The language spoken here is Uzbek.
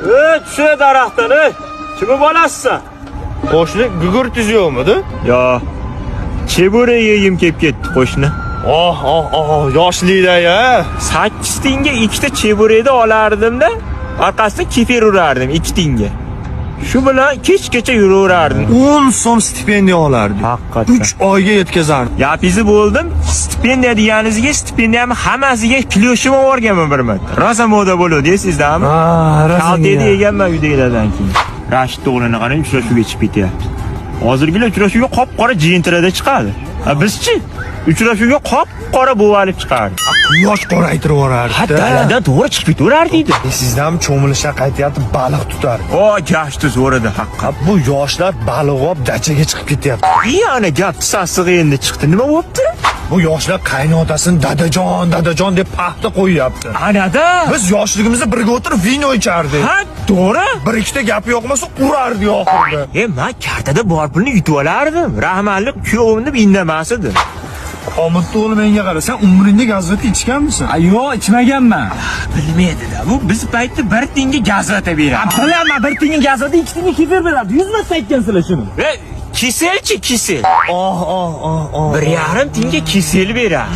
Ey, tush daraxtdan, ey. Kimni bolasisan? Qo'shni, gugurtingiz yo'qmidi? Yo. Cheburek yegim kelib ketdi, qo'shni. Oh, oh, oh, yoshlikda ya. 8 tiyinga ikkita cheburekni olardim-da, orqasidan kefir urardim 2 tiyinga. Shu bilan kechgacha yuraverardim. 10 so'm stipendiya olardik. Haqiqatdan. 3 oyga yetkazardik. Gapingizni bo'ldim. Stipendiya deganingizga, stipendiyamni hammasiga клёш im olganman bir marta. Rosa moda bo'ladi esizdami? Ha. Kaltakni yeganman uydagilardan keyin. Rashid o'g'lini qarang, uchrashuvga chiqib ketyapti. Hozirgilar uchrashuvga qop-qora jentrada chiqadi. Ha, bizchi? Uchrashuvga qop-qora bo'valib chiqardi. Quyosh qoraytirib yuborardi. Ha, daladan to'g'ri chiqib ketaverardi deydi. Esizdami, cho'milishdan qaytyapti, baliq tutardi. O, gashti zo'r edi haqiqat. Bu yoshlar baliq olib dachaga chiqib ketyapti. Yana gap sassig'i endi chiqdi. Nima bo'pti? Bu yoshlar qaynotasini dadajon, dadajon deb paxta qo'yyapti. Anada. Biz yoshligimizda birga o'tirib vino ichardik. Ha, to'g'ri. Bir ikkita gapi yoqmasa urardi oxirida. E, men kartada bor pulni yutib olardim. Rahmatli kuyovim deb indamas edi. Homidni o'g'li, menga qara, sen umringda gazeta ichganmisan? Yo'q, ichmaganman. Bilmaydi-da. Bu biz paytda bir tiyinga gazeta beradi. Bilaman, bir tiyinga gazeta, ikki tiyinga kefir berardi. 100 marta aytgansizlar shuni. E, kiselchi, kisel. Oh, oh, oh, oh. 1,5 tiyinga kisel beradi.